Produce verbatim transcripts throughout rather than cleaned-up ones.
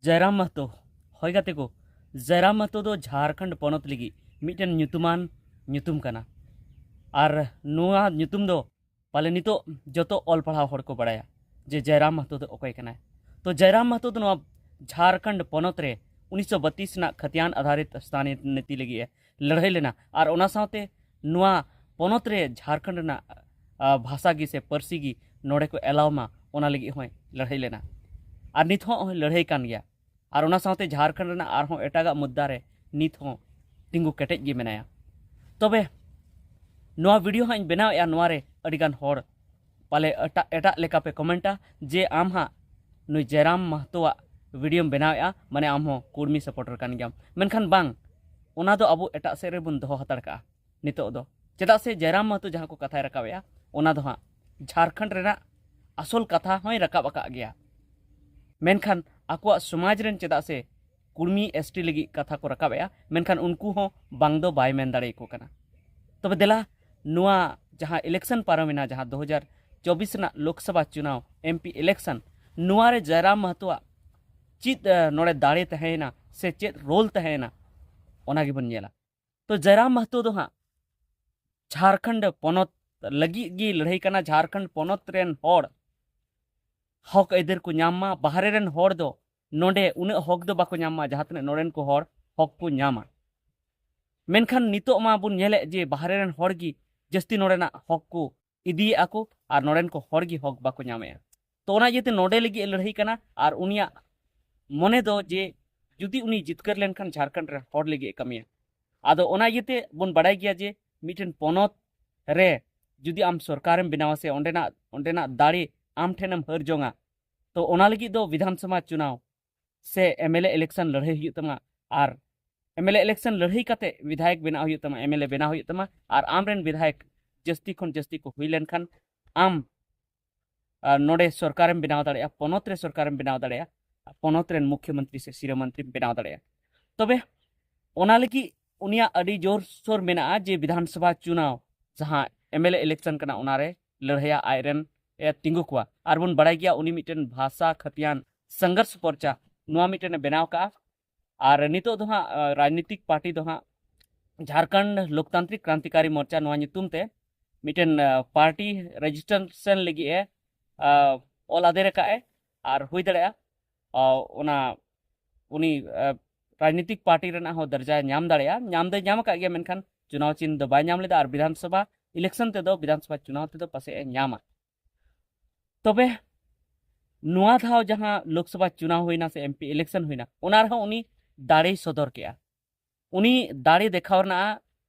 ᱡᱟᱭᱨᱟᱢ ᱢᱟᱦᱛᱚ᱾ ᱦᱳᱭ ᱜᱟᱛᱮ ᱠᱚ, ᱡᱟᱭᱨᱟᱢ ᱢᱟᱦᱛᱚ ᱫᱚ ᱡᱷᱟᱲᱠᱷᱚᱸᱰ ᱯᱚᱱᱚᱛ ᱞᱟᱹᱜᱤᱫ ᱢᱤᱫᱴᱮᱱ ᱧᱩᱛᱩᱢᱟᱱ ᱧᱩᱛᱩᱢ ᱠᱟᱱᱟ᱾ ᱟᱨ ᱱᱚᱣᱟ ᱧᱩᱛᱩᱢ ᱫᱚ ᱯᱟᱞᱮ ᱱᱤᱛᱚᱜ ᱡᱚᱛᱚ ᱚᱞ ᱯᱟᱲᱦᱟᱣ ᱦᱚᱲ ᱠᱚ ᱵᱟᱲᱟᱭᱟ ᱡᱮ ᱡᱟᱭᱨᱟᱢ ᱢᱟᱦᱛᱚ ᱫᱚ ᱚᱠᱚᱭ ᱠᱟᱱᱟᱭ᱾ ᱛᱚ ᱡᱟᱭᱨᱟᱢ ᱢᱟᱦᱛᱚ ᱫᱚ ᱱᱚᱣᱟ ᱡᱷᱟᱲᱠᱷᱚᱸᱰ ᱯᱚᱱᱚᱛ ᱨᱮ ᱩᱱᱤᱥᱥᱚ ᱵᱟᱛᱤᱥ ᱨᱮᱱᱟᱜ ᱠᱷᱟᱛᱤᱭᱟᱱ ᱟᱫᱷᱟᱨᱤᱛ ᱥᱛᱷᱟᱱᱤᱭᱚ ᱱᱤᱛᱤ ᱞᱟᱹᱜᱤᱫ ᱮ ᱞᱟᱹᱲᱦᱟᱹᱭ ᱞᱮᱱᱟ᱾ ᱟᱨ ᱚᱱᱟ ᱥᱟᱶᱛᱮ ᱱᱚᱣᱟ ᱯᱚᱱᱚᱛ ᱨᱮ ᱡᱷᱟᱲᱠᱷᱚᱸᱰ ᱨᱮᱱᱟᱜ, ᱟ, ᱵᱷᱟᱥᱟ ᱜᱮ ᱥᱮ ᱯᱟᱹᱨᱥᱤ ᱜᱮ ᱱᱚᱰᱮ ᱠᱚ ᱮᱞᱟᱣ ᱢᱟ, ᱚᱱᱟ ᱞᱟᱹᱜᱤᱫ ᱦᱚᱸᱭ ᱞᱟᱹᱲᱦᱟᱹᱭ ᱞᱮᱱᱟ᱾ ᱟᱨ ᱱᱤᱛ ᱦᱚᱸ ᱦᱚᱸᱭ ᱞᱟᱹᱲᱦᱟᱹᱭ ᱠᱟᱱ ᱜᱮᱭᱟ᱾ ᱟᱨ ᱚᱱᱟ ᱥᱟᱶᱛᱮ ᱡᱷᱟᱲᱠᱷᱚᱸᱰ ᱨᱮᱱᱟᱜ ᱟᱨᱦᱚᱸ ᱮᱴᱟᱜᱟᱜ ᱢᱩᱫᱽᱫᱟ ᱨᱮ ᱱᱤᱛ ᱦᱚᱸ ᱛᱤᱸᱜᱩ ᱠᱮᱴᱮᱡ ᱜᱮ ᱢᱮᱱᱟᱭᱟ᱾ ᱛᱚᱵᱮ ᱱᱚᱣᱟ ᱵᱷᱤᱰᱤᱭᱳ ᱦᱟᱸᱜ ᱤᱧ ᱵᱮᱱᱟᱣᱮᱫᱼᱟ, ᱱᱚᱣᱟ ᱨᱮ ᱟᱹᱰᱤᱜᱟᱱ ᱦᱚᱲ ᱯᱟᱞᱮ ᱮᱴᱟᱜ, ᱮᱴᱟᱜ ᱞᱮᱠᱟ ᱯᱮ ᱠᱚᱢᱮᱱᱴᱟ ᱡᱮ ᱟᱢ ᱦᱟᱸᱜ ᱱᱩᱭ ᱡᱟᱭᱨᱟᱢ ᱢᱟᱦᱛᱚᱣᱟᱜ ᱵᱷᱤᱰᱤᱭᱳᱢ ᱵᱮᱱᱟᱣᱮᱫᱼᱟ, ᱢᱟᱱᱮ ᱟᱢ ᱦᱚᱸ ᱠᱩᱲᱢᱤ ᱥᱟᱯᱳᱨᱴᱟᱨ ᱠᱟᱱ ᱜᱮᱭᱟᱢ᱾ ᱢᱮᱱᱠᱷᱟᱱ ᱵᱟᱝ, ᱚᱱᱟ ᱫᱚ ᱟᱵᱚ ᱮᱴᱟᱜ ᱥᱮᱫ ᱨᱮᱵᱚᱱ ᱫᱚᱦᱚ ᱦᱟᱛᱟᱲ ᱠᱟᱜᱼᱟ ᱱᱤᱛᱚᱜ ᱫᱚ᱾ ᱪᱮᱫᱟᱜ ᱥᱮ ᱡᱟᱭᱨᱟᱢ ᱢᱟᱦᱛᱚ ᱡᱟᱦᱟᱸ ᱠᱚ ᱠᱟᱛᱷᱟᱭ ᱨᱟᱠᱟᱵᱮᱜᱼᱟ, ᱚᱱᱟ ᱫᱚ ᱦᱟᱸᱜ ᱡᱷᱟᱲᱠᱷᱚᱸᱰ ᱨᱮᱱᱟᱜ ᱟᱥᱚᱞ ᱠᱟᱛᱷᱟ ᱦᱚᱸᱭ ᱨᱟᱠᱟᱵ ᱟᱠᱟᱫ ᱜᱮᱭᱟ᱾ ᱢᱮᱱᱠᱷᱟᱱ ᱟᱠᱚᱣᱟᱜ ᱥᱚᱢᱟᱡᱽ ᱨᱮᱱ, ᱪᱮᱫᱟᱜ ᱥᱮ ᱠᱩᱲᱢᱤ ᱮᱥ ᱴᱤ ᱞᱟᱹᱜᱤᱫ ᱠᱟᱛᱷᱟ ᱠᱚ ᱨᱟᱠᱟᱵᱮᱜᱼᱟ, ᱢᱮᱱᱠᱷᱟᱱ ᱩᱱᱠᱩ ᱦᱚᱸ ᱵᱟᱝ ᱫᱚ ᱵᱟᱭ ᱢᱮᱱ ᱫᱟᱲᱮᱭᱟᱠᱚ ᱠᱟᱱᱟ᱾ ᱛᱚᱵᱮ ᱫᱮᱞᱟ, ᱱᱚᱣᱟ ᱡᱟᱦᱟᱸ ᱤᱞᱮᱠᱥᱚᱱ ᱯᱟᱨᱚᱢᱮᱱᱟ, ᱡᱟᱦᱟᱸ ᱫᱩ ᱦᱟᱡᱟᱨ ᱪᱚᱵᱵᱤᱥ ᱨᱮᱱᱟᱜ ᱞᱳᱠᱥᱚᱵᱷᱟ ᱪᱩᱱᱟᱣ, ᱮᱢ ᱯᱤ ᱤᱞᱮᱠᱥᱚᱱ, ᱱᱚᱣᱟ ᱨᱮ ᱡᱟᱭᱨᱟᱢ ᱢᱟᱦᱛᱚᱣᱟᱜ ᱪᱮᱫ, ᱮ, ᱱᱚᱰᱮ ᱫᱟᱲᱮ ᱛᱟᱦᱮᱸᱭᱮᱱᱟ ᱥᱮ ᱪᱮᱫ ᱨᱳᱞ ᱛᱟᱦᱮᱸᱭᱮᱱᱟ, ᱚᱱᱟ ᱜᱮᱵᱚᱱ ᱧᱮᱞᱟ᱾ ᱛᱚ ᱡᱟᱭᱨᱟᱢ ᱢᱟᱦᱛᱚ ᱫᱚ ᱦᱟᱸᱜ ᱡᱷᱟᱲᱠᱷᱚᱸᱰ ᱯᱚᱱᱚᱛ ᱞᱟᱹᱜᱤᱫ ᱜᱮ ᱞᱟᱹᱲᱦᱟᱹᱭ ᱠᱟᱱᱟ, ᱡᱷᱟᱲᱠᱷᱚᱸᱰ ᱯᱚᱱᱚᱛ ᱨᱮᱱ ᱦᱚᱲ ᱦᱚᱠ ᱟᱹᱭᱫᱟᱹᱨ ᱠᱚ ᱧᱟᱢ ᱢᱟ, ᱵᱟᱦᱨᱮ ᱨᱮᱱ ᱦᱚᱲ ᱫᱚ ᱱᱚᱰᱮ ᱩᱱᱟᱹᱜ ᱦᱚᱠ ᱫᱚ ᱵᱟᱠᱚ ᱧᱟᱢ ᱢᱟ, ᱡᱟᱦᱟᱸ ᱛᱤᱱᱟᱹᱜ ᱱᱚᱰᱮᱱ ᱠᱚ ᱦᱚᱲ ᱦᱚᱠ ᱠᱚ ᱧᱟᱢᱟ᱾ ᱢᱮᱱᱠᱷᱟᱱ ᱱᱤᱛᱚᱜ ᱢᱟ ᱵᱚᱱ ᱧᱮᱞᱮᱫ ᱡᱮ ᱵᱟᱦᱨᱮ ᱨᱮᱱ ᱦᱚᱲ ᱜᱮ ᱡᱟᱹᱥᱛᱤ ᱱᱚᱰᱮᱱᱟᱜ ᱦᱚᱠ ᱠᱚ ᱤᱫᱤᱭᱮᱫᱼᱟ ᱠᱚ ᱟᱨ ᱱᱚᱰᱮᱱ ᱠᱚ ᱦᱚᱲ ᱜᱮ ᱦᱚᱠ ᱵᱟᱠᱚ ᱧᱟᱢᱮᱫᱼᱟ᱾ ᱛᱚ ᱚᱱᱟ ᱤᱭᱟᱹᱛᱮ ᱱᱚᱰᱮ ᱞᱟᱹᱜᱤᱫ ᱮ ᱞᱟᱹᱲᱦᱟᱹᱭ ᱠᱟᱱᱟ ᱟᱨ ᱩᱱᱤᱭᱟᱜ ᱢᱚᱱᱮ ᱫᱚ ᱡᱮ ᱡᱩᱫᱤ ᱩᱱᱤ ᱡᱤᱛᱠᱟᱹᱨ ᱞᱮᱱᱠᱷᱟᱱ ᱡᱷᱟᱲᱠᱷᱚᱸᱰ ᱨᱮᱱ ᱦᱚᱲ ᱞᱟᱹᱜᱤᱫ ᱮ ᱠᱟᱹᱢᱤᱭᱟ᱾ ᱟᱫᱚ ᱚᱱᱟ ᱤᱭᱟᱹᱛᱮ ᱵᱚᱱ ᱵᱟᱲᱟᱭ ᱜᱮᱭᱟ ᱡᱮ ᱢᱤᱫᱴᱮᱱ ᱯᱚᱱᱚᱛ ᱨᱮ ᱡᱩᱫᱤ ᱟᱢ ᱥᱚᱨᱠᱟᱨᱮᱢ ᱵᱮᱱᱟᱣᱟ ᱥᱮ ᱚᱸᱰᱮᱱᱟᱜ, ᱚᱸᱰᱮᱱᱟᱜ ᱫᱟᱲᱮ ᱟᱢ ᱴᱷᱮᱱᱮᱢ ᱦᱟᱹᱨ ᱡᱚᱝᱟ, ᱛᱚ ᱚᱱᱟ ᱞᱟᱹᱜᱤᱫ ᱫᱚ ᱵᱤᱫᱷᱟᱱ ᱥᱚᱵᱷᱟ ᱪᱩᱱᱟᱣ ᱥᱮ ᱮᱢ ᱮᱞ ᱮ ᱤᱞᱮᱠᱥᱚᱱ ᱞᱟᱹᱲᱦᱟᱹᱭ ᱦᱩᱭᱩᱜ ᱛᱟᱢᱟ᱾ ᱟᱨ ᱮᱢ ᱮᱞ ᱮ ᱤᱞᱮᱠᱥᱚᱱ ᱞᱟᱹᱲᱦᱟᱹᱭ ᱠᱟᱛᱮ ᱵᱤᱫᱷᱟᱭᱚᱠ ᱵᱮᱱᱟᱣ ᱦᱩᱭᱩᱜ ᱛᱟᱢᱟ, ᱮᱢ ᱮᱞ ᱮ ᱵᱮᱱᱟᱣ ᱦᱩᱭᱩᱜ ᱛᱟᱢᱟ᱾ ᱟᱨ ᱟᱢ ᱨᱮᱱ ᱵᱤᱫᱷᱟᱭᱚᱠ ᱡᱟᱹᱥᱛᱤ ᱠᱷᱚᱱ ᱡᱟᱹᱥᱛᱤ ᱠᱚ ᱦᱩᱭ ᱞᱮᱱᱠᱷᱟᱱ ᱟᱢ, ᱟᱨ, ᱱᱚᱰᱮ ᱥᱚᱨᱠᱟᱨᱮᱢ ᱵᱮᱱᱟᱣ ᱫᱟᱲᱮᱭᱟᱜᱼᱟ, ᱯᱚᱱᱚᱛ ᱨᱮ ᱥᱚᱨᱠᱟᱨᱮᱢ ᱵᱮᱱᱟᱣ ᱫᱟᱲᱮᱭᱟᱜᱼᱟ, ᱯᱚᱱᱚᱛ ᱨᱮᱱ ᱢᱩᱠᱷᱭᱚᱢᱚᱱᱛᱨᱤ ᱥᱮ ᱥᱤᱨᱟᱹ ᱢᱚᱱᱛᱨᱤᱢ ᱵᱮᱱᱟᱣ ᱫᱟᱲᱮᱭᱟᱜᱼᱟ᱾ ᱛᱚᱵᱮ ᱚᱱᱟ ᱞᱟᱹᱜᱤᱫ ᱩᱱᱤᱭᱟᱜ ᱟᱹᱰᱤ ᱡᱳᱨ ᱥᱳᱨ ᱢᱮᱱᱟᱜᱼᱟ ᱡᱮ ᱵᱤᱫᱷᱟᱱ ᱥᱚᱵᱷᱟ ᱪᱩᱱᱟᱣ ᱡᱟᱦᱟᱸ ᱮᱢ ᱮᱞ ᱮ ᱤᱞᱮᱠᱥᱚᱱ ᱠᱟᱱᱟ, ᱚᱱᱟᱨᱮ ᱞᱟᱹᱲᱦᱟᱹᱭᱟ, ᱟᱡᱨᱮᱱ ᱮ ᱛᱤᱸᱜᱩ ᱠᱚᱣᱟ᱾ ᱟᱨ ᱵᱚᱱ ᱵᱟᱲᱟᱭ ᱜᱮᱭᱟ ᱩᱱᱤ ᱢᱤᱫᱴᱮᱱ ᱵᱷᱟᱥᱟ ᱠᱷᱟᱹᱛᱤᱭᱟᱱ ᱥᱚᱝᱜᱷᱚᱨᱥ ᱢᱳᱨᱪᱟ ᱱᱚᱣᱟ ᱢᱤᱫᱴᱮᱱ ᱮ ᱵᱮᱱᱟᱣ ᱠᱟᱜᱼᱟ᱾ ᱟᱨ ᱱᱤᱛᱚᱜ ᱫᱚ ᱦᱟᱸᱜ ᱨᱟᱡᱽᱱᱤᱛᱤᱠ ᱯᱟᱨᱴᱤ ᱫᱚ ᱦᱟᱸᱜ ᱡᱷᱟᱲᱠᱷᱚᱸᱰ ᱞᱳᱠᱛᱟᱱᱛᱨᱤᱠ ᱠᱨᱟᱱᱛᱤᱠᱟᱨᱤ ᱢᱳᱨᱪᱟ ᱱᱚᱣᱟ ᱧᱩᱛᱩᱢ ᱛᱮ ᱢᱤᱫᱴᱮᱱ ᱯᱟᱨᱴᱤ ᱨᱮᱡᱤᱥᱴᱨᱮᱥᱚᱱ ᱞᱟᱹᱜᱤᱫ ᱮ ᱚᱞ ᱟᱫᱮᱨ ᱟᱠᱟᱫ ᱮ᱾ ᱟᱨ ᱦᱩᱭ ᱫᱟᱲᱮᱭᱟᱜᱼᱟ ᱚᱱᱟ ᱩᱱᱤ ᱨᱟᱡᱽᱱᱤᱛᱤᱠ ᱯᱟᱨᱴᱤ ᱨᱮᱱᱟᱜ ᱦᱚᱸ ᱫᱚᱨᱡᱟᱭ ᱧᱟᱢ ᱫᱟᱲᱮᱭᱟᱜᱼᱟ᱾ ᱧᱟᱢ ᱫᱚᱭ ᱧᱟᱢ ᱟᱠᱟᱫ ᱜᱮᱭᱟ, ᱢᱮᱱᱠᱷᱟᱱ ᱪᱩᱱᱟᱣ ᱪᱤᱱ ᱫᱚ ᱵᱟᱭ ᱧᱟᱢ ᱞᱮᱫᱟ᱾ ᱟᱨ ᱵᱤᱫᱷᱟᱱᱥᱚᱵᱷᱟ ᱤᱞᱮᱠᱥᱚᱱ ᱛᱮᱫᱚ, ᱵᱤᱫᱷᱟᱱᱥᱚᱵᱷᱟ ᱪᱩᱱᱟᱣ ᱛᱮᱫᱚ ᱯᱟᱥᱮᱡ ᱮ ᱧᱟᱢᱟ᱾ ᱛᱚᱵᱮ ᱱᱚᱣᱟ ᱫᱷᱟᱣ ᱡᱟᱦᱟᱸ ᱞᱳᱠᱥᱚᱵᱷᱟ ᱪᱩᱱᱟᱣ ᱦᱩᱭᱱᱟ ᱥᱮ ᱮᱢᱯᱤ ᱤᱞᱮᱠᱥᱚᱱ ᱦᱩᱭᱱᱟ, ᱚᱱᱟ ᱨᱮᱦᱚᱸ ᱩᱱᱤ ᱫᱟᱲᱮᱭ ᱥᱚᱫᱚᱨ ᱠᱮᱜᱼᱟ᱾ ᱩᱱᱤ ᱫᱟᱲᱮ ᱫᱮᱠᱷᱟᱣ ᱨᱮᱱᱟᱜ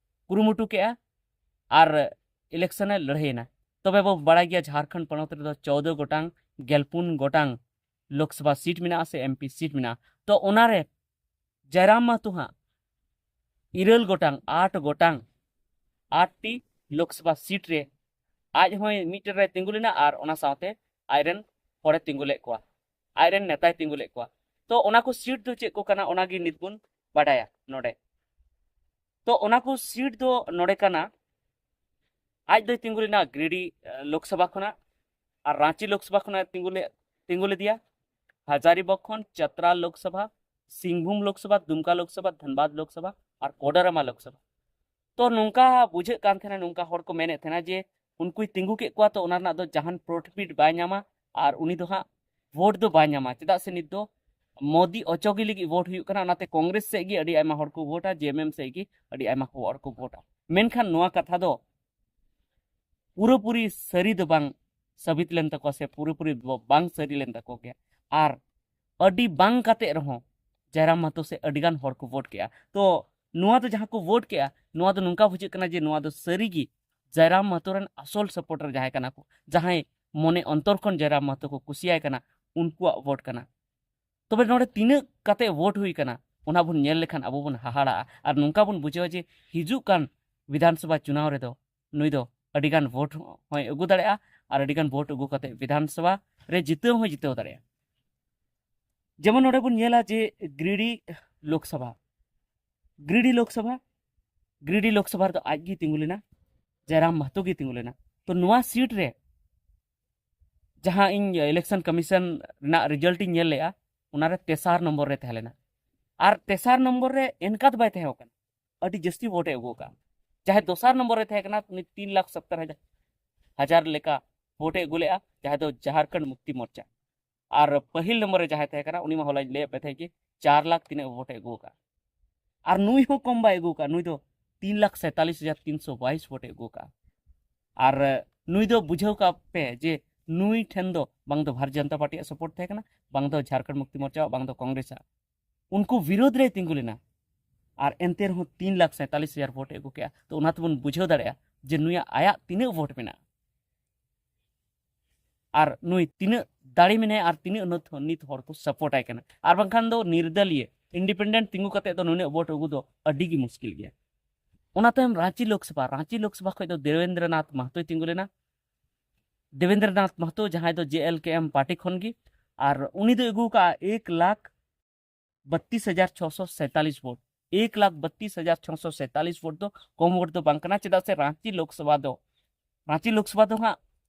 ᱠᱩᱨᱩᱢᱩᱴᱩ ᱠᱮᱜᱼᱟ ᱟᱨ ᱤᱞᱮᱠᱥᱚᱱ ᱮ ᱞᱟᱹᱲᱦᱟᱹᱭᱮᱱᱟ᱾ ᱛᱚᱵᱮ ᱵᱚ ᱵᱟᱲᱟᱭ ᱜᱮᱭᱟ, ᱡᱷᱟᱲᱠᱷᱚᱸᱰ ᱯᱚᱱᱚᱛ ᱨᱮᱫᱚ ᱪᱳᱫᱽᱫᱳ ᱜᱚᱴᱟᱝ, ᱜᱮᱞᱯᱩᱱ ᱜᱚᱴᱟᱝ ᱞᱳᱠᱥᱚᱵᱷᱟ ᱥᱤᱴ ᱢᱮᱱᱟᱜᱼᱟ ᱥᱮ ᱮᱢᱯᱤ ᱥᱤᱴ ᱢᱮᱱᱟᱜᱼᱟ᱾ ᱛᱚ ᱚᱱᱟᱨᱮ ᱡᱟᱭᱨᱟᱢ ᱢᱟᱦᱟᱛᱚ ᱦᱟᱸᱜ ᱤᱨᱟᱹᱞ ᱜᱚᱴᱟᱝ, ᱟᱴ ᱜᱚᱴᱟᱝ, ᱟᱴ ᱴᱤ ᱞᱳᱠᱥᱚᱵᱷᱟ ᱥᱤᱴ ᱨᱮ ᱟᱡ ᱦᱚᱸᱭ ᱢᱤᱫᱴᱮᱱ ᱨᱮ ᱛᱤᱸᱜᱩ ᱞᱮᱱᱟ ᱟᱨ ᱚᱱᱟ ᱥᱟᱶᱛᱮ ᱟᱡᱨᱮᱱ ᱦᱚᱲᱮ ᱛᱤᱸᱜᱩ ᱞᱮᱫ ᱠᱚᱣᱟ, ᱟᱡᱨᱮᱱ ᱱᱮᱛᱟᱭ ᱛᱤᱸᱜᱩ ᱞᱮᱫ ᱠᱚᱣᱟ᱾ ᱛᱚ ᱚᱱᱟ ᱠᱚ ᱥᱤᱴ ᱫᱚ ᱪᱮᱫ ᱠᱚ ᱠᱟᱱᱟ, ᱚᱱᱟᱜᱮ ᱱᱤᱛ ᱵᱚᱱ ᱵᱟᱰᱟᱭᱟ ᱱᱚᱰᱮ᱾ ᱛᱚ ᱚᱱᱟ ᱠᱚ ᱥᱤᱴ ᱫᱚ ᱱᱚᱰᱮ ᱠᱟᱱᱟ, ᱟᱡ ᱫᱚᱭ ᱛᱤᱸᱜᱩ ᱞᱮᱱᱟ ᱜᱤᱨᱤᱰᱤ, ᱟᱸ, ᱞᱳᱠᱥᱚᱵᱷᱟ ᱠᱷᱚᱱᱟᱜ, ᱟᱨ ᱨᱟᱸᱪᱤ ᱞᱳᱠᱥᱚᱵᱷᱟ ᱠᱷᱚᱱᱟᱜ ᱛᱤᱸᱜᱩ ᱞᱮ-, ᱛᱤᱸᱜᱩ ᱞᱮᱫᱮᱭᱟ, ᱦᱟᱡᱟᱨᱤᱵᱟᱜᱽ ᱠᱷᱚᱱ ᱪᱟᱛᱨᱟ ᱞᱳᱠᱥᱚᱵᱷᱟ, ᱥᱤᱝᱵᱷᱩᱢ ᱞᱳᱠᱥᱚᱵᱷᱟ, ᱫᱩᱢᱠᱟ ᱞᱳᱠᱥᱚᱵᱷᱟ, ᱫᱷᱟᱱᱵᱟᱫᱽ ᱞᱳᱠᱥᱚᱵᱷᱟ ᱟᱨ ᱠᱳᱰᱟᱨᱟᱢᱟ ᱞᱳᱠᱥᱚᱵᱷᱟ᱾ ᱛᱚ ᱱᱚᱝᱠᱟ ᱵᱩᱡᱷᱟᱹᱜ ᱠᱟᱱ ᱛᱟᱦᱮᱱᱟ, ᱱᱚᱝᱠᱟ ᱦᱚᱲ ᱠᱚ ᱢᱮᱱᱮᱫ ᱛᱟᱦᱮᱱᱟ ᱡᱮ ᱩᱱᱠᱩᱭ ᱛᱤᱸᱜᱩ ᱠᱮᱫ ᱠᱚᱣᱟ, ᱛᱚ ᱚᱱᱟ ᱨᱮᱱᱟᱜ ᱫᱚ ᱡᱟᱦᱟᱱ ᱯᱨᱚᱴᱵᱤᱴ ᱵᱟᱭ ᱧᱟᱢᱟ ᱟᱨ ᱩᱱᱤ ᱫᱚ ᱦᱟᱸᱜ ᱵᱷᱳᱴ ᱫᱚ ᱵᱟᱭ ᱧᱟᱢᱟ᱾ ᱪᱮᱫᱟᱜ ᱥᱮ ᱱᱤᱛ ᱫᱚ ᱢᱳᱫᱤ ᱚᱪᱚᱜᱤ ᱞᱟᱹᱜᱤᱫ ᱵᱷᱳᱴ ᱦᱩᱭᱩᱜ ᱠᱟᱱᱟ, ᱚᱱᱟᱛᱮ ᱠᱚᱝᱜᱨᱮᱥ ᱥᱮᱫ ᱜᱮ ᱟᱹᱰᱤ ᱟᱭᱢᱟ ᱦᱚᱲ ᱠᱚ ᱵᱷᱳᱴᱟ, ᱡᱮ ᱮᱢ ᱮᱢ ᱥᱮᱫ ᱜᱮ ᱟᱹᱰᱤ ᱟᱭᱢᱟ ᱦᱚᱲ ᱠᱚ ᱵᱷᱳᱴᱟ᱾ ᱢᱮᱱᱠᱷᱟᱱ ᱱᱚᱣᱟ ᱠᱟᱛᱷᱟ ᱫᱚ ᱯᱩᱨᱟᱹᱯᱩᱨᱤ ᱥᱟᱹᱨᱤ ᱫᱚ ᱵᱟᱝ ᱥᱟᱹᱵᱤᱛ ᱞᱮᱱ ᱛᱟᱠᱚᱣᱟ ᱥᱮ ᱯᱩᱨᱟᱹᱯᱩᱨᱤ ᱫᱚ ᱵᱟᱝ ᱥᱟᱹᱨᱤ ᱞᱮᱱ ᱛᱟᱠᱚ ᱜᱮᱭᱟ᱾ ᱟᱨ ᱟᱹᱰᱤ ᱵᱟᱝ ᱠᱟᱛᱮ ᱨᱮᱦᱚᱸ ᱡᱟᱭᱨᱟᱢ ᱢᱟᱦᱟᱛᱚ ᱥᱮ ᱟᱹᱰᱤᱜᱟᱱ ᱦᱚᱲ ᱠᱚ ᱵᱷᱳᱴ ᱠᱮᱜᱼᱟ᱾ ᱛᱚ ᱱᱚᱣᱟ ᱫᱚ ᱡᱟᱦᱟᱸ ᱠᱚ ᱵᱷᱳᱴ ᱠᱮᱜᱼᱟ, ᱱᱚᱣᱟ ᱫᱚ ᱱᱚᱝᱠᱟ ᱵᱩᱡᱷᱟᱹᱜ ᱠᱟᱱᱟ ᱡᱮ ᱱᱚᱣᱟ ᱫᱚ ᱥᱟᱹᱨᱤᱜᱮ ᱡᱟᱭᱨᱟᱢ ᱢᱟᱦᱟᱛᱚ ᱨᱮᱱ ᱟᱥᱚᱞ ᱥᱟᱯᱳᱨᱴᱟᱨ ᱡᱟᱦᱟᱸᱭ ᱠᱟᱱᱟ ᱠᱚ, ᱡᱟᱦᱟᱸᱭ ᱢᱚᱱᱮ ᱚᱱᱛᱚᱨ ᱠᱷᱚᱱ ᱡᱟᱭᱨᱟᱢ ᱢᱟᱦᱟᱛᱚ ᱠᱚ ᱠᱩᱥᱤᱭᱟᱭ ᱠᱟᱱᱟ, ᱩᱱᱠᱩᱣᱟᱜ ᱵᱷᱳᱴ ᱠᱟᱱᱟ᱾ ᱛᱚᱵᱮ ᱱᱚᱰᱮ ᱛᱤᱱᱟᱹᱜ ᱠᱟᱛᱮ ᱵᱷᱳᱴ ᱦᱩᱭ ᱠᱟᱱᱟ, ᱚᱱᱟ ᱵᱚᱱ ᱧᱮᱞ ᱞᱮᱠᱷᱟᱱ ᱟᱵᱚ ᱵᱚᱱ ᱦᱟᱦᱟᱲᱟᱜᱼᱟ᱾ ᱟᱨ ᱱᱚᱝᱠᱟ ᱵᱚᱱ ᱵᱩᱡᱷᱟᱹᱣᱟ ᱡᱮ ᱦᱤᱡᱩᱜ ᱠᱟᱱ ᱵᱤᱫᱷᱟᱱ ᱥᱚᱵᱷᱟ ᱪᱩᱱᱟᱣ ᱨᱮᱫᱚ ᱱᱩᱭ ᱫᱚ ᱟᱹᱰᱤᱜᱟᱱ ᱵᱷᱳᱴ ᱦᱚᱸᱭ ᱟᱹᱜᱩ ᱫᱟᱲᱮᱭᱟᱜᱼᱟ ᱟᱨ ᱟᱹᱰᱤᱜᱟᱱ ᱵᱷᱳᱴ ᱟᱹᱜᱩ ᱠᱟᱛᱮ ᱵᱤᱫᱷᱟᱱ ᱥᱚᱵᱷᱟ ᱨᱮ ᱡᱤᱛᱟᱹᱣ ᱦᱚᱸᱭ ᱡᱤᱛᱟᱹᱣ ᱫᱟᱲᱮᱭᱟᱜᱼᱟ᱾ ᱡᱮᱢᱚᱱ ᱱᱚᱰᱮ ᱵᱚᱱ ᱧᱮᱞᱟ ᱡᱮ ᱜᱤᱨᱤᱰᱤ ᱞᱳᱠᱥᱚᱵᱷᱟ, ᱜᱤᱨᱤᱰᱤ ᱞᱳᱠᱥᱚᱵᱷᱟ, ᱜᱤᱨᱤᱰᱤ ᱞᱳᱠᱥᱚᱵᱷᱟ ᱨᱮᱫᱚ ᱟᱡ ᱜᱮᱭ ᱛᱤᱸᱜᱩ ᱞᱮᱱᱟ, ᱡᱟᱭᱨᱟᱢ ᱢᱟᱦᱟᱛᱚ ᱜᱮᱭ ᱛᱤᱸᱜᱩ ᱞᱮᱱᱟ᱾ ᱛᱚ ᱱᱚᱣᱟ ᱥᱤᱴ ᱨᱮ ᱡᱟᱦᱟᱸ ᱤᱧ ᱤᱞᱮᱠᱥᱚᱱ ᱠᱚᱢᱤᱥᱚᱱ ᱨᱮᱱᱟᱜ ᱨᱮᱡᱟᱞᱴ ᱤᱧ ᱧᱮᱞ ᱞᱮᱜᱼᱟ, ᱚᱱᱟᱨᱮ ᱛᱮᱥᱟᱨ ᱱᱚᱢᱵᱚᱨ ᱨᱮ ᱛᱟᱦᱮᱸ ᱞᱮᱱᱟ᱾ ᱟᱨ ᱛᱮᱥᱟᱨ ᱱᱚᱢᱵᱚᱨ ᱨᱮ ᱮᱱᱠᱟ ᱫᱚ ᱵᱟᱭ ᱛᱟᱦᱮᱸ ᱠᱟᱱᱟ, ᱟᱹᱰᱤ ᱡᱟᱹᱥᱛᱤ ᱵᱷᱳᱴ ᱮ ᱟᱹᱜᱩ ᱟᱠᱟᱫᱼᱟ᱾ ᱡᱟᱦᱟᱸᱭ ᱫᱚᱥᱟᱨ ᱱᱚᱢᱵᱚᱨ ᱨᱮ ᱛᱟᱦᱮᱸ ᱠᱟᱱᱟ, ᱩᱱᱤ ᱛᱤᱱ ᱞᱟᱠᱷ ᱥᱚᱛᱛᱚᱨ ᱦᱟᱡᱟᱨ, ᱦᱟᱡᱟᱨ ᱞᱮᱠᱟ ᱵᱷᱳᱴ ᱮ ᱟᱹᱜᱩ ᱞᱮᱫᱼᱟ, ᱡᱟᱦᱟᱸᱭ ᱫᱚ ᱡᱷᱟᱨᱠᱷᱚᱸᱰ ᱢᱩᱠᱛᱤ ᱢᱳᱨᱪᱟ᱾ ᱟᱨ ᱯᱟᱹᱦᱤᱞ ᱱᱚᱢᱵᱚᱨ ᱨᱮ ᱡᱟᱦᱟᱸᱭ ᱛᱟᱦᱮᱸ ᱠᱟᱱᱟ, ᱩᱱᱤ ᱢᱟ ᱦᱚᱞᱟᱧ ᱞᱟᱹᱭᱟᱫ ᱯᱮ ᱛᱟᱦᱮᱸᱫ ᱠᱤ ᱪᱟᱨ ᱞᱟᱠᱷ ᱛᱤᱱᱟᱹᱜ ᱵᱷᱳᱴ ᱮ ᱟᱹᱜᱩ ᱟᱠᱟᱫᱼᱟ᱾ ᱟᱨ ᱱᱩᱭ ᱦᱚᱸ ᱠᱚᱢ ᱵᱟᱭ ᱟᱹᱜᱩ ᱟᱠᱟᱫᱼᱟ, ᱱᱩᱭ ᱫᱚ ᱛᱤᱱ ᱞᱟᱠᱷ ᱥᱟᱸᱭᱛᱟᱞᱤᱥ ᱦᱟᱡᱟᱨ ᱛᱤᱱᱥᱚ ᱵᱟᱭᱤᱥ ᱵᱷᱳᱴ ᱮ ᱟᱹᱜᱩ ᱟᱠᱟᱫᱼᱟ᱾ ᱟᱨ ᱱᱩᱭ ᱫᱚ ᱵᱩᱡᱷᱟᱹᱣ ᱠᱟᱜ ᱯᱮ ᱡᱮ ᱱᱩᱭ ᱴᱷᱮᱱ ᱫᱚ ᱵᱟᱝ ᱫᱚ ᱵᱷᱟᱨᱚᱛᱤᱭᱚ ᱡᱚᱱᱚᱛᱟ ᱯᱟᱨᱴᱤᱭᱟᱜ ᱥᱟᱯᱳᱨᱴ ᱛᱟᱦᱮᱸ ᱠᱟᱱᱟ, ᱵᱟᱝ ᱫᱚ ᱡᱷᱟᱨᱠᱷᱚᱸᱰ ᱢᱩᱠᱛᱤ ᱢᱳᱨᱪᱟ, ᱵᱟᱝ ᱫᱚ ᱠᱚᱝᱜᱨᱮᱥ ᱟᱜ᱾ ᱩᱱᱠᱩ ᱵᱤᱨᱳᱫᱷ ᱨᱮᱭ ᱛᱤᱸᱜᱩ ᱞᱮᱱᱟ᱾ ᱟᱨ ᱮᱱᱛᱮ ᱨᱮᱦᱚᱸ ᱛᱤᱱ ᱞᱟᱠᱷ ᱥᱟᱸᱭᱛᱟᱞᱤᱥ ᱦᱟᱡᱟᱨ ᱵᱷᱳᱴ ᱮ ᱟᱹᱜᱩ ᱠᱮᱜᱼᱟ᱾ ᱛᱚ ᱚᱱᱟ ᱛᱮᱵᱚᱱ ᱵᱩᱡᱷᱟᱹᱣ ᱫᱟᱲᱮᱭᱟᱜᱼᱟ ᱡᱮ ᱱᱩᱭᱟᱜ, ᱟᱭᱟᱜ ᱛᱤᱱᱟᱹᱜ ᱵᱷᱳᱴ ᱢᱮᱱᱟᱜᱼᱟ᱾ ᱟᱨ ᱱᱩᱭ ᱛᱤᱱᱟᱹᱜ ᱫᱟᱲᱮ ᱢᱮᱱᱟᱭᱟ ᱟᱨ ᱛᱤᱱᱟᱹᱜ ᱱᱤᱛ, ᱱᱤᱛ ᱦᱚᱲ ᱠᱚ ᱥᱟᱯᱳᱨᱴ ᱟᱭ ᱠᱟᱱᱟ᱾ ᱟᱨ ᱵᱟᱝᱠᱷᱟᱱ ᱫᱚ ᱱᱤᱨᱫᱟᱹᱞᱤᱭᱟᱹ, ᱤᱱᱰᱤᱯᱮᱱᱰᱮᱱᱴ ᱛᱤᱸᱜᱩ ᱠᱟᱛᱮ ᱫᱚ ᱱᱩᱱᱟᱹᱜ ᱵᱷᱳᱴ ᱟᱹᱜᱩ ᱫᱚ ᱟᱹᱰᱤ ᱜᱮ ᱢᱩᱥᱠᱤᱞ ᱜᱮᱭᱟ᱾ ᱚᱱᱟ ᱛᱟᱭᱚᱢ ᱨᱟᱸᱪᱤ ᱞᱳᱠᱥᱚᱵᱷᱟ, ᱨᱟᱸᱪᱤ ᱞᱳᱠᱥᱚᱵᱷᱟ ᱠᱷᱚᱱ ᱫᱚ ᱫᱮᱵᱮᱱᱫᱨᱚᱱᱟᱛᱷ ᱢᱟᱦᱛᱳᱭ ᱛᱤᱸᱜᱩ ᱞᱮᱱᱟ᱾ ᱫᱮᱵᱮᱱᱫᱨᱚᱱᱟᱛᱷ ᱢᱟᱦᱛᱳ, ᱡᱟᱦᱟᱸᱭ ᱫᱚ ᱡᱮ ᱮᱞ ᱠᱮ ᱮᱢ ᱯᱟᱨᱴᱤ ᱠᱷᱚᱱ ᱜᱮ, ᱟᱨ ᱩᱱᱤ ᱫᱚ ᱟᱹᱜᱩ ᱟᱠᱟᱫᱼᱟ ᱮᱠ ᱞᱟᱠᱷ ᱵᱟᱛᱤᱥ ᱦᱟᱡᱟᱨ ᱪᱷᱚᱥᱚ ᱥᱟᱸᱭᱛᱟᱞᱤᱥ ᱵᱷᱳᱴ᱾ ᱮᱠ ᱞᱟᱠᱷ ᱵᱟᱛᱤᱥ ᱦᱟᱡᱟᱨ ᱪᱷᱚᱥᱚ ᱥᱟᱸᱭᱛᱟᱞᱤᱥ ᱵᱷᱳᱴ ᱫᱚ ᱠᱚᱢ ᱵᱷᱳᱴ ᱫᱚ ᱵᱟᱝ ᱠᱟᱱᱟ, ᱪᱮᱫᱟᱜ ᱥᱮ ᱨᱟᱸᱪᱤ ᱞᱳᱠᱥᱚᱵᱷᱟ ᱫᱚ, ᱨᱟᱸᱪᱤ ᱞᱳᱠᱥᱚᱵᱷᱟ ᱫᱚ ᱦᱟᱸᱜ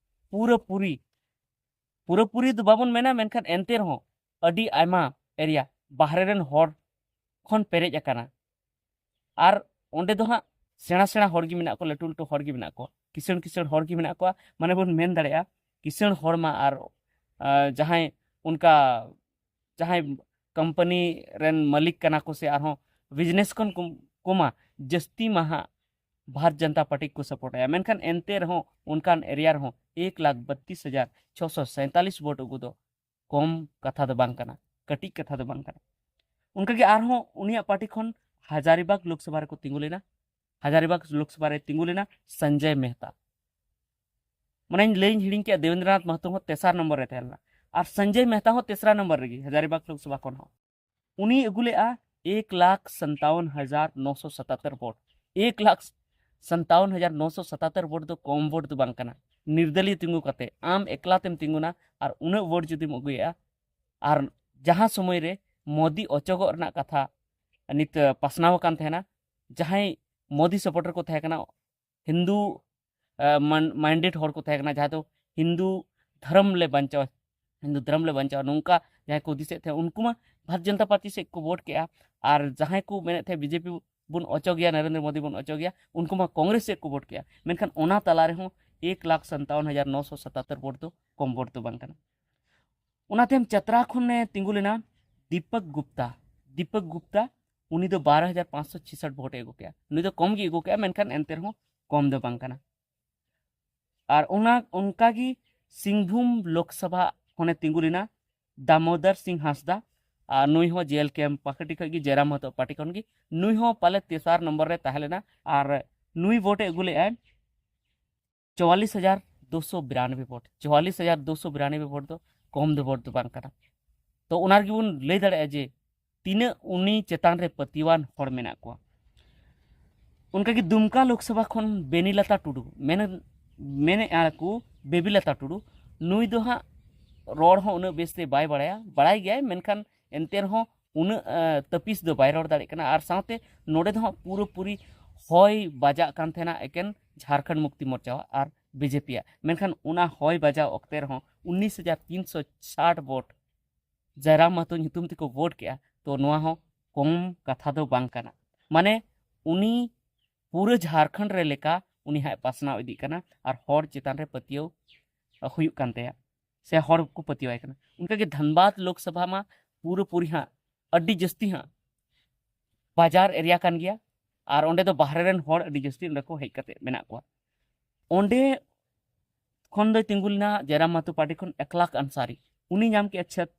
ᱯᱩᱨᱟᱹᱯᱩᱨᱤ, ᱯᱩᱨᱟᱹᱯᱩᱨᱤ ᱫᱚ ᱵᱟᱵᱚᱱ ᱢᱮᱱᱟ, ᱢᱮᱱᱠᱷᱟᱱ ᱮᱱᱛᱮ ᱨᱮᱦᱚᱸ ᱟᱹᱰᱤ ᱟᱭᱢᱟ ᱮᱨᱤᱭᱟ ᱵᱟᱦᱨᱮ ᱨᱮᱱ ᱦᱚᱲ ᱠᱷᱚᱱ ᱯᱮᱨᱮᱡ ᱟᱠᱟᱱᱟ᱾ ᱟᱨ ᱚᱸᱰᱮ ᱫᱚ ᱦᱟᱸᱜ ᱥᱮᱬᱟ ᱥᱮᱬᱟ ᱦᱚᱲ ᱜᱮ ᱢᱮᱱᱟᱜ ᱠᱚᱣᱟ, ᱞᱟᱹᱴᱩ ᱞᱟᱹᱴᱩ ᱦᱚᱲ ᱜᱮ ᱢᱮᱱᱟᱜ ᱠᱚᱣᱟ, ᱠᱤᱥᱟᱹᱬ ᱠᱤᱥᱟᱹᱬ ᱦᱚᱲ ᱜᱮ ᱢᱮᱱᱟᱜ ᱠᱚᱣᱟ᱾ ᱢᱟᱱᱮ ᱵᱚᱱ ᱢᱮᱱ ᱫᱟᱲᱮᱭᱟᱜᱼᱟ, ᱠᱤᱥᱟᱹᱬ ᱦᱚᱲ ᱢᱟ ᱟᱨ, ᱟᱸ, ᱡᱟᱦᱟᱸᱭ ᱚᱱᱠᱟ, ᱡᱟᱦᱟᱸᱭ ᱠᱳᱢᱯᱟᱱᱤ ᱨᱮᱱ ᱢᱟᱹᱞᱤᱠ ᱠᱟᱱᱟ ᱠᱚ ᱥᱮ ᱟᱨᱦᱚᱸ ᱵᱤᱡᱽᱱᱮᱥ ᱠᱷᱚᱱ ᱠᱚ, ᱠᱚᱢᱟ ᱡᱟᱹᱥᱛᱤ ᱢᱟ ᱦᱟᱸᱜ ᱵᱷᱟᱨᱚᱛ ᱡᱚᱱᱚᱛᱟ ᱯᱟᱨᱴᱤ ᱠᱚ ᱥᱟᱯᱳᱨᱴ ᱟᱭᱟ᱾ ᱢᱮᱱᱠᱷᱟᱱ ᱮᱱᱛᱮ ᱨᱮᱦᱚᱸ ᱚᱱᱠᱟᱱ ᱮᱨᱤᱭᱟ ᱨᱮᱦᱚᱸ ᱮᱠ ᱞᱟᱠᱷ ᱵᱟᱛᱤᱥ ᱦᱟᱡᱟᱨ ᱪᱷᱚᱥᱚ ᱥᱟᱸᱭᱛᱟᱞᱤᱥ ᱵᱷᱳᱴ ᱟᱹᱜᱩ ᱫᱚ ᱠᱚᱢ ᱠᱟᱛᱷᱟ ᱫᱚ ᱵᱟᱝ ᱠᱟᱱᱟ, ᱠᱟᱹᱴᱤᱡ ᱠᱟᱛᱷᱟ ᱫᱚ ᱵᱟᱝ ᱠᱟᱱᱟ᱾ ᱚᱱᱠᱟᱜᱮ ᱟᱨᱦᱚᱸ ᱩᱱᱤᱭᱟᱜ ᱯᱟᱨᱴᱤ ᱠᱷᱚᱱ ᱦᱟᱡᱟᱨᱤᱵᱟᱜᱽ ᱞᱳᱠᱥᱚᱵᱷᱟ ᱨᱮᱠᱚ ᱛᱤᱸᱜᱩ ᱞᱮᱱᱟ, ᱦᱟᱡᱟᱨᱤᱵᱟᱜᱽ ᱞᱳᱠᱥᱚᱵᱷᱟ ᱨᱮ ᱛᱤᱸᱜᱩ ᱞᱮᱱᱟ ᱥᱚᱧᱡᱚᱭ ᱢᱮᱦᱛᱟ᱾ ᱢᱟᱱᱮᱧ ᱞᱟᱹᱭᱟᱧ ᱦᱤᱲᱤᱧ ᱠᱮᱫᱼᱟ, ᱫᱮᱵᱮᱱᱫᱨᱚᱱᱟᱛᱷ ᱢᱟᱦᱛᱚ ᱦᱚᱸ ᱛᱮᱥᱟᱨ ᱱᱚᱢᱵᱚᱨ ᱨᱮ ᱛᱟᱦᱮᱸ ᱞᱮᱱᱟ, ᱟᱨ ᱥᱚᱧᱡᱚᱭ ᱢᱮᱦᱛᱟ ᱦᱚᱸ ᱛᱮᱥᱨᱟ ᱱᱚᱢᱵᱚᱨ ᱨᱮᱜᱮ ᱦᱟᱡᱟᱨᱤᱵᱟᱜᱽ ᱞᱳᱠᱥᱚᱵᱷᱟ ᱠᱷᱚᱱ ᱦᱚᱸ᱾ ᱩᱱᱤ ᱟᱹᱜᱩ ᱞᱮᱫᱼᱟ ᱮᱠ ᱞᱟᱠᱷ ᱥᱟᱱᱛᱟᱣᱚᱱ ᱦᱟᱡᱟᱨ ᱱᱚᱥᱚ ᱥᱟᱛᱟᱛᱛᱚᱨ ᱵᱷᱳᱴ᱾ ᱮᱠ ᱞᱟᱠᱷ ᱥᱟᱱᱛᱟᱣᱚᱱ ᱦᱟᱡᱟᱨ ᱱᱚᱥᱚ ᱥᱟᱛᱟᱛᱛᱚᱨ ᱵᱷᱳᱴ ᱫᱚ ᱠᱚᱢ ᱵᱷᱳᱴ ᱫᱚ ᱵᱟᱝ ᱠᱟᱱᱟ᱾ ᱱᱤᱨᱫᱟᱹᱞᱤᱭᱟᱹ ᱛᱤᱸᱜᱩ ᱠᱟᱛᱮ ᱟᱢ ᱮᱠᱞᱟ ᱛᱮᱢ ᱛᱤᱸᱜᱩᱱᱟ ᱟᱨ ᱩᱱᱟᱹᱜ ᱵᱷᱳᱴ ᱡᱩᱫᱤᱢ ᱟᱹᱜᱩᱭᱮᱫᱼᱟ, ᱟᱨ ᱡᱟᱦᱟᱸ ᱥᱚᱢᱚᱭ ᱨᱮ ᱢᱳᱫᱤ ᱚᱪᱚᱜᱚᱜ ᱨᱮᱱᱟᱜ ᱠᱟᱛᱷᱟ ᱱᱤᱛ ᱯᱟᱥᱱᱟᱣ ᱟᱠᱟᱱ ᱛᱟᱦᱮᱱᱟ, ᱡᱟᱦᱟᱸᱭ ᱢᱳᱫᱤ ᱥᱟᱯᱳᱨᱴᱟᱨ ᱠᱚ ᱛᱟᱦᱮᱸ ᱠᱟᱱᱟ, ᱦᱤᱱᱫᱩ, ᱟᱸ, ᱢᱟᱱ-, ᱢᱟᱭᱤᱱᱰᱮᱰ ᱦᱚᱲ ᱠᱚ ᱛᱟᱦᱮᱸ ᱠᱟᱱᱟ, ᱡᱟᱦᱟᱸ ᱫᱚ ᱦᱤᱱᱫᱩ ᱫᱷᱚᱨᱚᱢ ᱞᱮ ᱵᱟᱧᱪᱟᱣᱟ, ᱦᱤᱱᱫᱩ ᱫᱷᱚᱨᱚᱢ ᱞᱮ ᱵᱟᱧᱪᱟᱣᱟ, ᱱᱚᱝᱠᱟ ᱡᱟᱦᱟᱸᱭ ᱠᱚ ᱦᱩᱫᱤᱥᱮᱫ ᱛᱟᱦᱮᱸᱫ, ᱩᱱᱠᱩ ᱢᱟ ᱵᱷᱟᱨᱚᱛ ᱡᱚᱱᱚᱛᱟ ᱯᱟᱨᱴᱤ ᱥᱮᱫ ᱠᱚ ᱵᱷᱳᱴ ᱠᱮᱜᱼᱟ᱾ ᱟᱨ ᱡᱟᱦᱟᱸᱭ ᱠᱚ ᱢᱮᱱᱮᱫ ᱛᱟᱦᱮᱸᱫ ᱵᱤᱡᱮᱯᱤ ᱵᱚᱱ ᱚᱪᱚᱜᱮᱭᱟ, ᱱᱚᱨᱮᱱᱫᱨᱚ ᱢᱳᱫᱤ ᱵᱚᱱ ᱚᱪᱚᱜᱮᱭᱟ, ᱩᱱᱠᱩ ᱢᱟ ᱠᱚᱝᱜᱨᱮᱥ ᱥᱮᱫ ᱠᱚ ᱵᱷᱳᱴ ᱠᱮᱜᱼᱟ᱾ ᱢᱮᱱᱠᱷᱟᱱ ᱚᱱᱟ ᱛᱟᱞᱟ ᱨᱮᱦᱚᱸ ᱮᱠ ᱞᱟᱠᱷ ᱥᱟᱱᱛᱟᱣᱟᱱ ᱦᱟᱡᱟᱨ ᱱᱚᱥᱚ ᱥᱟᱛᱟᱛᱛᱚᱨ ᱵᱷᱳᱴ ᱫᱚ ᱠᱚᱢ ᱵᱷᱳᱴ ᱫᱚ ᱵᱟᱝ ᱠᱟᱱᱟ᱾ ᱚᱱᱟ ᱛᱟᱭᱚᱢ ᱪᱟᱛᱨᱟ ᱠᱷᱚᱱᱮ ᱛᱤᱸᱜᱩ ᱞᱮᱱᱟ ᱫᱤᱯᱚᱠ ᱜᱩᱯᱛᱟ᱾ ᱫᱤᱯᱚᱠ ᱜᱩᱯᱛᱟ, ᱩᱱᱤ ᱫᱚ ᱵᱟᱨᱚ ᱦᱟᱡᱟᱨ ᱯᱟᱸᱪᱥᱚ ᱪᱷᱤᱥᱴ ᱵᱷᱳᱴ ᱮ ᱟᱹᱜᱩ ᱠᱮᱜᱼᱟ᱾ ᱱᱩᱭ ᱫᱚ ᱠᱚᱢ ᱜᱮ ᱟᱹᱜᱩ ᱠᱮᱜᱼᱟ, ᱢᱮᱱᱠᱷᱟᱱ ᱮᱱᱛᱮ ᱨᱮᱦᱚᱸ ᱠᱚᱢ ᱫᱚ ᱵᱟᱝ ᱠᱟᱱᱟ᱾ ᱟᱨ ᱚᱱᱟ, ᱚᱱᱠᱟᱜᱮ ᱥᱤᱝᱵᱷᱩᱢ ᱞᱳᱠᱥᱚᱵᱷᱟ ᱠᱷᱚᱱᱮ ᱛᱤᱸᱜᱩ ᱞᱮᱱᱟ ᱫᱟᱢᱳᱫᱚᱨ ᱥᱤᱝ ᱦᱟᱸᱥᱫᱟ᱾ ᱟᱨ ᱱᱩᱭ ᱦᱚᱸ ᱡᱮ ᱮᱞ ᱠᱮ ᱮᱢ ᱯᱟᱨᱴᱤ ᱠᱷᱚᱱ ᱜᱮ, ᱡᱚᱭᱨᱟᱢ ᱢᱟᱦᱟᱛᱚ ᱯᱟᱨᱴᱤ ᱠᱷᱚᱱ ᱜᱮ᱾ ᱱᱩᱭ ᱦᱚᱸ ᱯᱟᱞᱮ ᱛᱮᱥᱟᱨ ᱱᱚᱢᱵᱚᱨ ᱨᱮ ᱛᱟᱦᱮᱸ ᱞᱮᱱᱟ᱾ ᱟᱨ ᱱᱩᱭ ᱵᱷᱳᱴ ᱮ ᱟᱹᱜᱩ ᱞᱮᱜᱼᱟᱭ ᱪᱩᱣᱟᱞᱤᱥ ᱦᱟᱡᱟᱨ ᱫᱩᱥᱚ ᱵᱤᱨᱟᱱᱚᱵᱵᱳᱭ ᱵᱷᱳᱴ᱾ ᱪᱩᱣᱟᱞᱤᱥ ᱦᱟᱡᱟᱨ ᱫᱩᱥᱚ ᱵᱤᱨᱟᱱᱚᱵᱵᱳᱭ ᱵᱷᱳᱴ ᱫᱚ ᱠᱚᱢ ᱫᱚ ᱵᱷᱳᱴ ᱫᱚ ᱵᱟᱝ ᱠᱟᱱᱟ᱾ ᱛᱚ ᱚᱱᱟ ᱨᱮᱜᱮ ᱵᱚᱱ ᱞᱟᱹᱭ ᱫᱟᱲᱮᱭᱟᱜᱼᱟ ᱡᱮ ᱛᱤᱱᱟᱹᱜ ᱩᱱᱤ ᱪᱮᱛᱟᱱ ᱨᱮ ᱯᱟᱹᱛᱭᱟᱹᱣᱟᱱ ᱦᱚᱲ ᱢᱮᱱᱟᱜ ᱠᱚᱣᱟ᱾ ᱚᱱᱠᱟᱜᱮ ᱫᱩᱢᱠᱟ ᱞᱳᱠᱥᱚᱵᱷᱟ ᱠᱷᱚᱱ ᱵᱮᱱᱤᱞᱟᱛᱟ ᱴᱩᱰᱩ, ᱢᱮᱱ, ᱢᱮᱱᱮᱫᱼᱟ ᱠᱚ ᱵᱮᱵᱤᱞᱟᱛᱟ ᱴᱩᱰᱩ, ᱱᱩᱭ ᱫᱚ ᱦᱟᱸᱜ ᱨᱚᱲ ᱦᱚᱸ ᱩᱱᱟᱹᱜ ᱵᱮᱥᱛᱮ ᱵᱟᱭ ᱵᱟᱲᱟᱭᱟ, ᱵᱟᱲᱟᱭ ᱜᱮᱭᱟᱭ, ᱢᱮᱱᱠᱷᱟᱱ ᱮᱱᱛᱮ ᱨᱮᱦᱚᱸ ᱩᱱᱟᱹᱜ, ᱮ, ᱛᱟᱹᱯᱤᱥ ᱫᱚ ᱵᱟᱭ ᱨᱚᱲ ᱫᱟᱲᱮᱭᱟᱜ ᱠᱟᱱᱟ᱾ ᱟᱨ ᱥᱟᱶᱛᱮ ᱱᱚᱰᱮ ᱫᱚ ᱦᱟᱸᱜ ᱯᱩᱨᱟᱹᱯᱩᱨᱤ ᱦᱚᱭ ᱵᱟᱡᱟᱜ ᱠᱟᱱ ᱛᱟᱦᱮᱱᱟ ᱮᱠᱮᱱ ᱡᱷᱟᱲᱠᱷᱚᱸᱰ ᱢᱩᱠᱛᱤ ᱢᱳᱨᱪᱟᱣᱟᱜ ᱟᱨ ᱵᱤᱡᱮᱯᱤᱭᱟᱜ᱾ ᱢᱮᱱᱠᱷᱟᱱ ᱚᱱᱟ ᱦᱚᱭ ᱵᱟᱡᱟᱣ ᱚᱠᱛᱮ ᱨᱮᱦᱚᱸ ᱩᱱᱤᱥ ᱦᱟᱡᱟᱨ ᱛᱤᱱᱥᱚ ᱥᱟᱴ ᱵᱷᱳᱴ ᱡᱟᱭᱨᱟᱢ ᱢᱟᱦᱟᱛᱚ ᱧᱩᱛᱩᱢ ᱛᱮᱠᱚ ᱵᱷᱳᱴ ᱠᱮᱜᱼᱟ᱾ ᱛᱚ ᱱᱚᱣᱟ ᱦᱚᱸ ᱠᱚᱢ ᱠᱟᱛᱷᱟ ᱫᱚ ᱵᱟᱝ ᱠᱟᱱᱟ᱾ ᱢᱟᱱᱮ ᱩᱱᱤ ᱯᱩᱨᱟᱹ ᱡᱷᱟᱲᱠᱷᱚᱸᱰ ᱨᱮ ᱞᱮᱠᱟ ᱩᱱᱤ ᱦᱟᱸᱜ ᱯᱟᱥᱱᱟᱣ ᱤᱫᱤᱜ ᱠᱟᱱᱟ ᱟᱨ ᱦᱚᱲ ᱪᱮᱛᱟᱱ ᱨᱮ ᱯᱟᱹᱛᱭᱟᱹᱣ ᱦᱩᱭᱩᱜ ᱠᱟᱱ ᱛᱟᱭᱟ, ᱥᱮ ᱦᱚᱲ ᱠᱚ ᱯᱟᱹᱛᱭᱟᱹᱣᱟᱭ ᱠᱟᱱᱟ᱾ ᱚᱱᱠᱟᱜᱮ ᱫᱷᱟᱱᱵᱟᱫᱽ ᱞᱳᱠᱥᱚᱵᱷᱟ ᱢᱟ ᱯᱩᱨᱟᱹᱯᱩᱨᱤ ᱦᱟᱸᱜ ᱟᱹᱰᱤ ᱡᱟᱹᱥᱛᱤ ᱦᱟᱸᱜ ᱵᱟᱡᱟᱨ ᱮᱨᱤᱭᱟ ᱠᱟᱱ ᱜᱮᱭᱟ, ᱟᱨ ᱚᱸᱰᱮ ᱫᱚ ᱵᱟᱦᱨᱮ ᱨᱮᱱ ᱦᱚᱲ ᱟᱹᱰᱤ ᱡᱟᱹᱥᱛᱤ ᱚᱸᱰᱮ ᱠᱚ ᱦᱮᱡ ᱠᱟᱛᱮ ᱢᱮᱱᱟᱜ ᱠᱚᱣᱟ᱾ ᱚᱸᱰᱮ ᱠᱷᱚᱱ ᱫᱚᱭ ᱛᱤᱸᱜᱩ ᱞᱮᱱᱟ ᱡᱟᱭᱨᱟᱢ ᱢᱟᱦᱟᱛᱚ ᱯᱟᱨᱴᱤ ᱠᱷᱚᱱ ᱮᱠ ᱞᱟᱠᱷ ᱟᱱᱥᱟᱨᱤ᱾ ᱩᱱᱤ ᱧᱟᱢ ᱠᱮᱜᱼᱟ ᱪᱷᱮ-,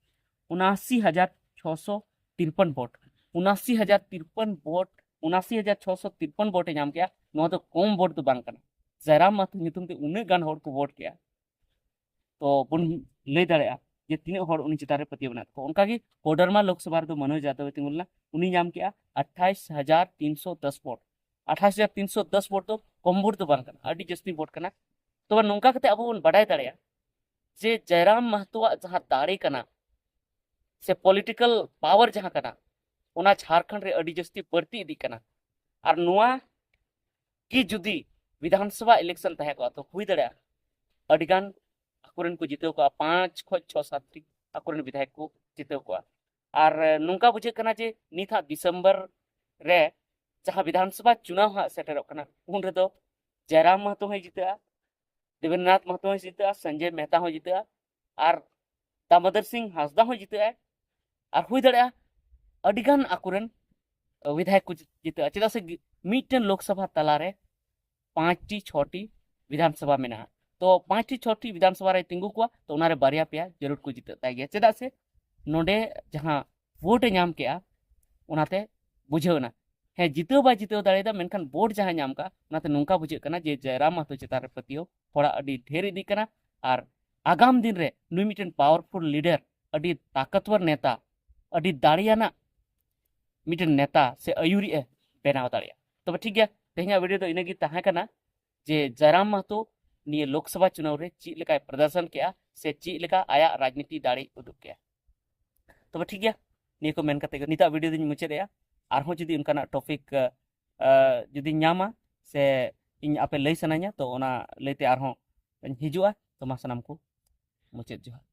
ᱩᱱᱟᱥᱤ ᱦᱟᱡᱟᱨ ᱪᱷᱚᱥᱚ ᱛᱤᱨᱯᱚᱱ ᱵᱷᱳᱴ᱾ ᱩᱱᱟᱥᱤ ᱦᱟᱡᱟᱨ ᱛᱤᱨᱯᱚᱱ ᱵᱷᱳᱴ, ᱩᱱᱟᱥᱤ ᱦᱟᱡᱟᱨ ᱪᱷᱚᱥᱚ ᱛᱤᱨᱯᱚᱱ ᱵᱷᱳᱴ ᱮ ᱧᱟᱢ ᱠᱮᱜᱼᱟ᱾ ᱱᱚᱣᱟ ᱫᱚ ᱠᱚᱢ ᱵᱷᱳᱴ ᱫᱚ ᱵᱟᱝ ᱠᱟᱱᱟ᱾ ᱡᱟᱭᱨᱟᱢ ᱢᱟᱦᱟᱛᱚ ᱧᱩᱛᱩᱢ ᱛᱮ ᱩᱱᱟᱹᱜ ᱜᱟᱱ ᱦᱚᱲ ᱠᱚ ᱵᱷᱳᱴ ᱠᱮᱜᱼᱟ᱾ ᱛᱚ ᱵᱚᱱ ᱞᱟᱹᱭ ᱫᱟᱲᱮᱭᱟᱜᱼᱟ ᱡᱮ ᱛᱤᱱᱟᱹᱜ ᱦᱚᱲ ᱩᱱᱤ ᱪᱮᱛᱟᱱ ᱨᱮ ᱯᱟᱹᱛᱭᱟᱹᱣ ᱢᱮᱱᱟᱜ ᱛᱟᱠᱚᱣᱟ᱾ ᱚᱱᱠᱟᱜᱮ ᱠᱳᱰᱟᱨᱢᱟ ᱞᱳᱠᱥᱚᱵᱷᱟ ᱨᱮᱫᱚ ᱢᱚᱱᱳᱡᱽ ᱭᱟᱫᱚᱵ ᱮ ᱛᱤᱸᱜᱩ ᱞᱮᱱᱟ, ᱩᱱᱤ ᱧᱟᱢ ᱠᱮᱜᱼᱟ ᱟᱴᱷᱟᱥ ᱦᱟᱡᱟᱨ ᱛᱤᱱᱥᱚ ᱫᱚᱥ ᱵᱷᱳᱴ᱾ ᱟᱴᱷᱟᱥ ᱦᱟᱡᱟᱨ ᱛᱤᱱᱥᱚ ᱫᱚᱥ ᱵᱷᱳᱴ ᱫᱚ ᱠᱚᱢ ᱵᱷᱳᱴ ᱫᱚ ᱵᱟᱝ ᱠᱟᱱᱟ, ᱟᱹᱰᱤ ᱡᱟᱹᱥᱛᱤ ᱵᱷᱳᱴ ᱠᱟᱱᱟ᱾ ᱛᱚᱵᱮ ᱱᱚᱝᱠᱟ ᱠᱟᱛᱮ ᱟᱵᱚ ᱵᱚᱱ ᱵᱟᱰᱟᱭ ᱫᱟᱲᱮᱭᱟᱜᱼᱟ ᱡᱮ ᱡᱟᱭᱨᱟᱢ ᱢᱟᱦᱟᱛᱚᱣᱟᱜ ᱡᱟᱦᱟᱸ ᱫᱟᱲᱮ ᱠᱟᱱᱟ ᱥᱮ ᱯᱚᱞᱤᱴᱤᱠᱟᱞ ᱯᱟᱣᱟᱨ ᱡᱟᱦᱟᱸ ᱠᱟᱱᱟ, ᱚᱱᱟ ᱡᱷᱟᱲᱠᱷᱚᱸᱰ ᱨᱮ ᱟᱹᱰᱤ ᱡᱟᱹᱥᱛᱤ ᱵᱟᱹᱲᱛᱤ ᱤᱫᱤᱜ ᱠᱟᱱᱟ᱾ ᱟᱨ ᱱᱚᱣᱟ ᱜᱮ ᱡᱩᱫᱤ ᱵᱤᱫᱷᱟᱱ ᱥᱚᱵᱷᱟ ᱤᱞᱮᱠᱥᱚᱱ ᱛᱟᱦᱮᱸ ᱠᱚᱜᱼᱟ, ᱛᱚ ᱦᱩᱭ ᱫᱟᱲᱮᱭᱟᱜᱼᱟ ᱟᱹᱰᱤᱜᱟᱱ ᱠᱚᱨᱮᱱ ᱠᱚ ᱡᱤᱛᱟᱹᱣ ᱠᱚᱣᱟ, ᱯᱟᱸᱪ ᱠᱷᱚᱱ ᱪᱷᱚ ᱥᱟᱛ ᱴᱤ ᱟᱠᱚᱨᱮᱱ ᱵᱤᱫᱷᱟᱭᱚᱠ ᱠᱚ ᱡᱤᱛᱟᱹᱣ ᱠᱚᱣᱟ᱾ ᱟᱨ ᱱᱚᱝᱠᱟ ᱵᱩᱡᱷᱟᱹᱜ ᱠᱟᱱᱟ ᱡᱮ ᱱᱤᱛ ᱦᱟᱸᱜ ᱰᱤᱥᱮᱢᱵᱚᱨ ᱨᱮ ᱡᱟᱦᱟᱸ ᱵᱤᱫᱷᱟᱱ ᱥᱚᱵᱷᱟ ᱪᱩᱱᱟᱣ ᱦᱟᱸᱜ ᱥᱮᱴᱮᱨᱚᱜ ᱠᱟᱱᱟ, ᱩᱱ ᱨᱮᱫᱚ ᱡᱟᱭᱨᱟᱢ ᱢᱟᱦᱟᱛᱚ ᱦᱚᱸᱭ ᱡᱤᱛᱟᱹᱜᱼᱟ, ᱫᱮᱵᱮᱱᱫᱨᱚᱱᱟᱛᱷ ᱢᱟᱦᱟᱛᱚ ᱦᱚᱸᱭ ᱡᱤᱛᱟᱹᱜᱼᱟ, ᱥᱚᱧᱡᱚᱭ ᱢᱮᱦᱛᱟ ᱦᱚᱸᱭ ᱡᱤᱛᱟᱹᱜᱼᱟ, ᱟᱨ ᱫᱟᱢᱳᱫᱚᱨ ᱥᱤᱝ ᱦᱟᱸᱥᱫᱟ ᱦᱚᱸᱭ ᱡᱤᱛᱟᱹᱜᱼᱟᱭ, ᱟᱨ ᱦᱩᱭ ᱫᱟᱲᱮᱭᱟᱜᱼᱟ ᱟᱹᱰᱤᱜᱟᱱ ᱟᱠᱚᱨᱮᱱ ᱵᱤᱫᱷᱟᱭᱚᱠ ᱠᱚ ᱡᱤᱛᱟᱹᱜᱼᱟ᱾ ᱪᱮᱫᱟᱜ ᱥᱮ ᱜᱤ-, ᱢᱤᱫᱴᱮᱱ ᱞᱳᱠᱥᱚᱵᱷᱟ ᱛᱟᱞᱟᱨᱮ ᱯᱟᱸᱪᱴᱤ ᱪᱷᱚᱴᱤ ᱵᱤᱫᱷᱟᱱ ᱥᱚᱵᱷᱟ ᱢᱮᱱᱟᱜᱼᱟ᱾ ᱛᱚ ᱯᱟᱸᱪᱴᱤ ᱪᱷᱚᱴᱤ ᱵᱤᱫᱷᱟᱱ ᱥᱚᱵᱷᱟ ᱨᱮᱭ ᱛᱤᱸᱜᱩ ᱠᱚᱣᱟ, ᱛᱚ ᱚᱱᱟᱨᱮ ᱵᱟᱨᱭᱟ ᱯᱮᱭᱟ ᱡᱟᱹᱨᱩᱲ ᱠᱚ ᱡᱤᱛᱟᱹᱜ ᱛᱟᱭ ᱜᱮᱭᱟ᱾ ᱪᱮᱫᱟᱜ ᱥᱮ ᱱᱚᱰᱮ ᱡᱟᱦᱟᱸ ᱵᱷᱳᱴ ᱮ ᱧᱟᱢ ᱠᱮᱜᱼᱟ, ᱚᱱᱟᱛᱮ ᱵᱩᱡᱷᱟᱹᱣ ᱮᱱᱟ᱾ ᱦᱮᱸ, ᱡᱤᱛᱟᱹᱣ ᱵᱟᱭ ᱡᱤᱛᱟᱹᱣ ᱫᱟᱲᱮᱭᱟᱫᱟ, ᱢᱮᱱᱠᱷᱟᱱ ᱵᱷᱳᱴ ᱡᱟᱦᱟᱸᱭ ᱧᱟᱢ ᱠᱟᱜᱼᱟ, ᱚᱱᱟᱛᱮ ᱱᱚᱝᱠᱟ ᱵᱩᱡᱷᱟᱹᱜ ᱠᱟᱱᱟ ᱡᱮ ᱡᱚᱭᱨᱟᱢ ᱢᱟᱦᱟᱛᱚ ᱪᱮᱛᱟᱱ ᱨᱮ ᱯᱟᱹᱛᱭᱟᱹᱣ ᱦᱚᱲᱟᱜ ᱟᱹᱰᱤ ᱰᱷᱮᱨ ᱤᱫᱤᱜ ᱠᱟᱱᱟ᱾ ᱟᱨ ᱟᱜᱟᱢ ᱫᱤᱱ ᱨᱮ ᱱᱩᱭ ᱢᱤᱫᱴᱮᱱ powerful leader, ᱟᱹᱰᱤ ᱛᱟᱠᱚᱛᱣᱚᱨ ᱱᱮᱛᱟ, ᱟᱹᱰᱤ ᱫᱟᱲᱮᱭᱟᱱᱟᱜ ᱢᱤᱫᱴᱮᱱ ᱱᱮᱛᱟ ᱥᱮ ᱟᱹᱭᱩᱨᱤᱡ ᱮ ᱵᱮᱱᱟᱣ ᱫᱟᱲᱮᱭᱟᱜᱼᱟ᱾ ᱛᱚᱵᱮ ᱴᱷᱤᱠ ᱜᱮᱭᱟ, ᱛᱮᱦᱮᱧᱟᱜ ᱵᱷᱤᱰᱤᱭᱳ ᱫᱚ ᱤᱱᱟᱹᱜᱮ ᱛᱟᱦᱮᱸ ᱠᱟᱱᱟ ᱡᱮ ᱡᱚᱭᱨᱟᱢ ᱢᱟᱦᱟᱛᱚ ᱱᱤᱭᱟᱹ ᱞᱳᱠᱥᱚᱵᱷᱟ ᱪᱩᱱᱟᱣ ᱨᱮ ᱪᱮᱫ ᱞᱮᱠᱟᱭ ᱯᱨᱚᱫᱚᱨᱥᱚᱱ ᱠᱮᱜᱼᱟ ᱥᱮ ᱪᱮᱫ ᱞᱮᱠᱟ ᱟᱭᱟᱜ ᱨᱟᱡᱽᱱᱤᱛᱤ ᱫᱟᱲᱮᱭ ᱩᱫᱩᱜ ᱠᱮᱜᱼᱟ᱾ ᱛᱚᱵᱮ ᱴᱷᱤᱠ ᱜᱮᱭᱟ, ᱱᱤᱭᱟᱹ ᱠᱚ ᱢᱮᱱ ᱠᱟᱛᱮ ᱜᱮ ᱱᱤᱛᱟᱜ ᱵᱷᱤᱰᱤᱭᱳ ᱫᱚᱧ ᱢᱩᱪᱟᱹᱫ ᱮᱜᱼᱟ᱾ ᱟᱨᱦᱚᱸ ᱡᱩᱫᱤ ᱚᱱᱠᱟᱱᱟᱜ ᱴᱚᱯᱤᱠ ᱡᱩᱫᱤᱧ ᱧᱟᱢᱟ ᱥᱮ ᱤᱧ ᱟᱯᱮ ᱞᱟᱹᱭ ᱥᱟᱱᱟᱧᱟ, ᱛᱚ ᱚᱱᱟ ᱞᱟᱹᱭᱛᱮ ᱟᱨᱦᱚᱸ ᱤᱧ ᱦᱤᱡᱩᱜᱼᱟ᱾ ᱛᱚ ᱢᱟ ᱥᱟᱱᱟᱢ ᱠᱚ ᱢᱩᱪᱟᱹᱫ ᱡᱚᱦᱟᱨ᱾